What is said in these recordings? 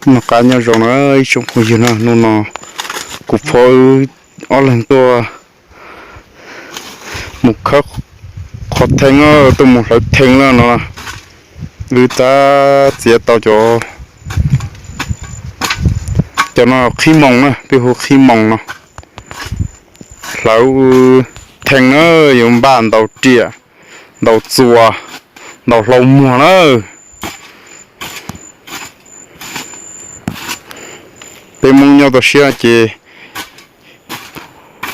Noj qab nyob zoo na ib tsoom phooj ywg na, hnub no kuv phob wb ob leeg tuaj mus khawb qhov thee, tuaj mus hlawv thee na no. Wb tab txiav tau cov, cov no qhib moos na, peb hu qhib moos no. Hlawv thee na, yuav npaj ntaus riam, ntaus txuas, ntaus hlau muag na. Peb Hmoob nyob toj siab ces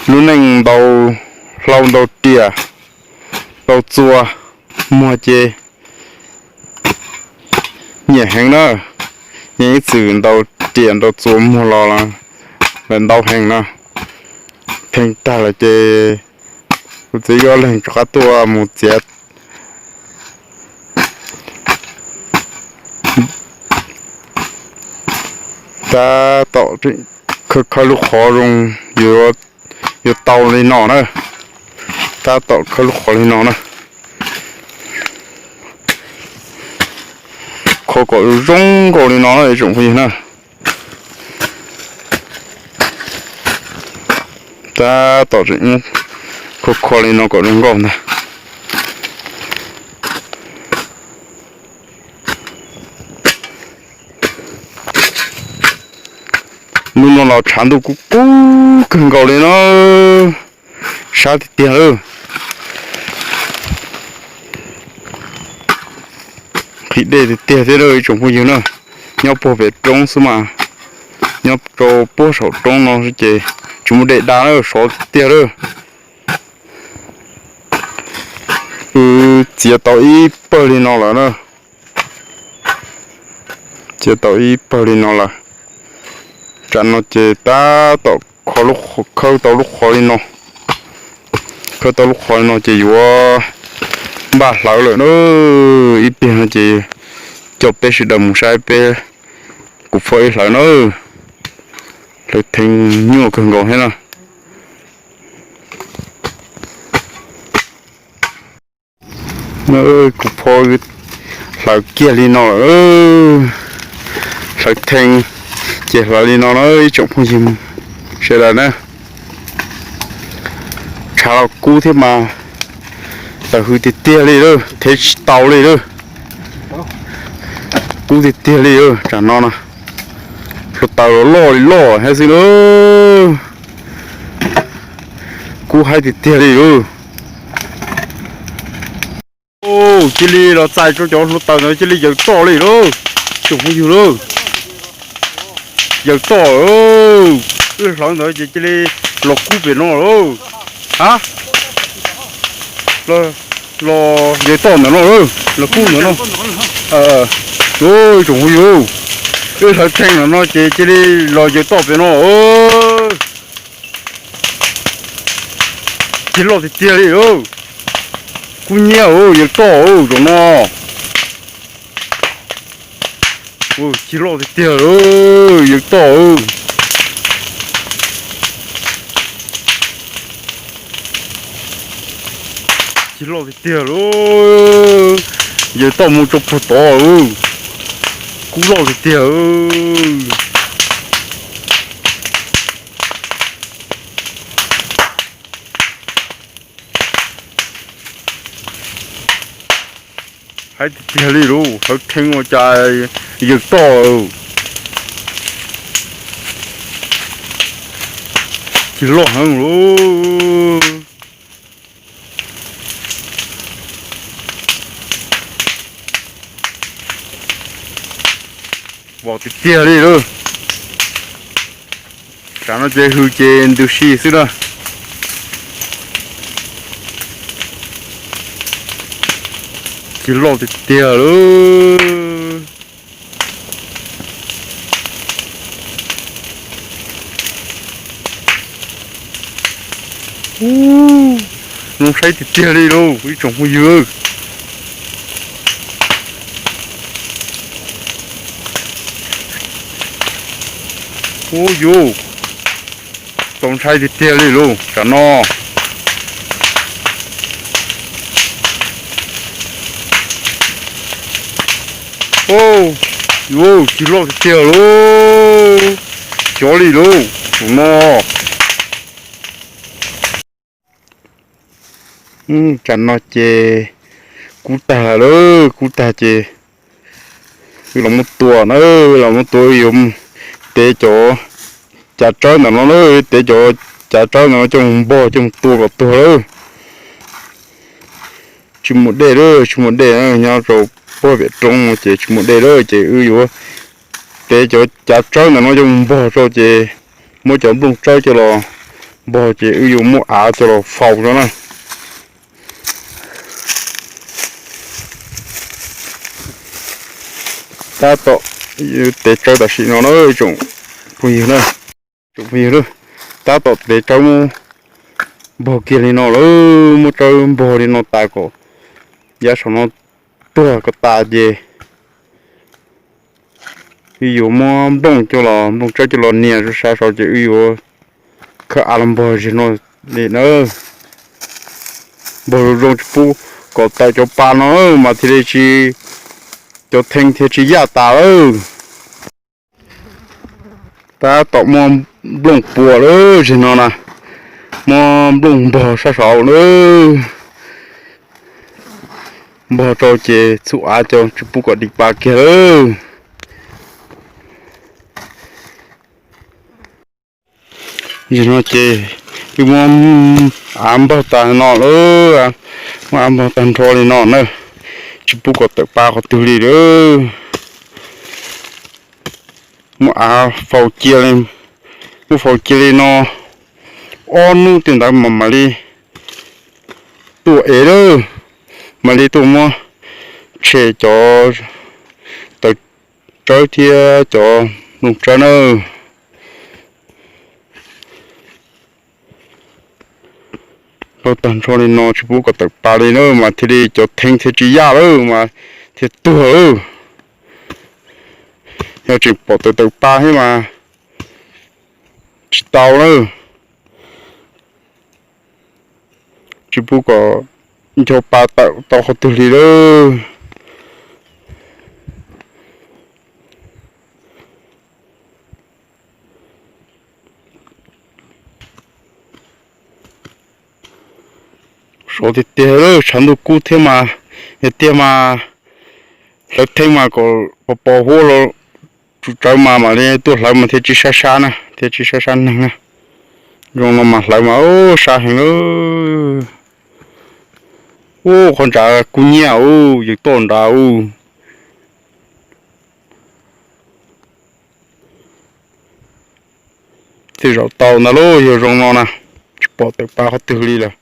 lub neej ntaus hlau ntaus riam, ntaus txuas muag ces nyiam heev na. Yeej ib txwm ntaus riam ntaus txuas muag los lawm ntau heev na. Thee tag lawm ces kuv txiv wb ob leeg rov qab tuaj mus txiav. Tab tom khawb khawb lub qhov zoo, yuav tau li no na. Tab tom khawb lub qhov li no na. Khawb kom zoo nkauj li no na ib tsoom phooj ywg na. Tab tom tseem khawb khawb li no kom zoo nkauj ntag. Hnub no los tshav ntuj kub kub kawg nkaus li na. Sab tiag tiag lawm. Nqhis dej tiag tiag thiab ib tsoom phooj ywg na. Nyob puag pem roob xwb mas, nyob rau puag saum roob no ces tsis muaj dej da na, sov tiag tiag lawm. Wb txiav tau ib pawg li no lawm na. Txiav tau ib pawg li no lawm. Tsam no ces tab tom khawb tau lub qhov li no. Khawb tau lub qhov li no ces yuav npaj hlawv lawm na. Ib pliag no ces coj peb sawv daws mus saib peb, kuv phob wb hlawv na. Hlawv thee nyuaj kawg nkaus thiab na. Kuv phob hlawv kiag li no lawm. Hlawv thee ces hlawv li no na ib tsoom phooj ywg sawv daws na. Tshav los kub thiab mas, tawm hws tiag tiag li lawm, thev tsis tau li lawm. Kub tiag tiag li lawm tsam no na. Hluav taws los loj li loj thiab xwb na. Kub haib tiag tiag li lawm. Cia li los txais rau cov hluav taws ntawd cia li yaws toj li lawm. Tsoom phooj ywg lawm, yaws toj. Wb hlawv ntawd ces cia li los kub pem no lawm. Ha, los yaws toj ntawm no, los kub ntawm no. Tsoom phooj ywg, wb hlawv thee ntawm no ces cia li los yaws toj pem no. Cig loj tiag tiag li. Kub nyiab, yaws toj zaum no. Cig loj tiag tiag, yaws toj. Cig loj tiag tiag lawm, yaws toj mus rau puag tod. Kub loj tiag tiag. Haib tiag tiag li lawm, hlawv thee ua cas yaws toj. Cig loj heev lawm. Vau tiag tiag li lawm. Tsam no ces hws ces ntws si xwb na. Cig loj tiag tiag lawm. Zoo saib tiag tiag li lauj ib tsoom phooj ywg. Ub yuj, txaus ntshai tiag tiag li lauj tsam no. Ub, Yuav tsis loj tiag tiag lauj, cov li lauj, tus no. Tsam no ces kub tag lawm, kub tag ces wb los muab tua na, los muab tua, wb yuav tev cov cav tsawb ntawm no na, tev cov cav tsawb ntawm no coj mus npog coj mus tua kom tuag lawm. Tsis muaj dej lawm, tsis muaj dej, nyob rau puag pem roob no ces tsis muaj dej lawm ces wb yuav tev cov cav tsawb ntawm no coj mus npog rau ces muab cov nplooj tsawb coj los npog ces wb yuav muab av coj los faus rau na. Tab tom tev tsawb tam sim no na tsoom phooj ywg na, tsoom phooj ywg na, tab tom tev tsawb muab npog kiag li no lawm, muab tsawb npog li no tas kom yav saum no tuag kom tas ces wb yuav muab nplooj coj los, nplooj tsawb coj los nias rau sab saud ces wb yuav khawb av los npog zig no li na. Npog zoo zoo tsis pub kom tawm cov pa no mas thiaj li tsis, cov thee thiaj tsis yaj tas lawm. Tab tom muab nplooj puas lawm zig no na, muab nplooj npog sab saud lawm. Npog rau ces txhub av coj tsis pub kom dim pa kiag lawm. Zig no ces wb muab av npog tag no lawm, muab av npog tag nrho li no na, tsis pub kom tawm pa qhov twg li lawm. Muab av faus cia, muab faus cia li no ob hnub tej ntawd mas mam li tuaj ev lawm, mam li tuaj muab tshem cov taws tsawb thiab cov nplooj tsawb na. Npog tag nrho li no tsis pub kom tawm pa li na mas thiaj li cov thee thiaj tsis yaj lawm mas thiaj tuag lawm. Yog tseem pom tawm tawm pa thiab mas tsis tau lawm. Tsis pub kom ncho pa tawm tau qhov twg li lawm. Sov tiag tiag lawm, tshav ntuj kub thiab mas, yog tiag mas hlawv theeb mas kom pos pos huab los tsum tsawv mas mam li tuaj hlawv mas thiaj tsis sab sab na, thiaj tsis sab sab neeg na. Zoo no mas hlawv mas sab heev lawm. Ub, qhov nrad kub nyiab ub, yws toj nrad ub. Tej zaum tau ntag lauj, yog zoo no na, tsis pom tawm pa qhov twg li lawm.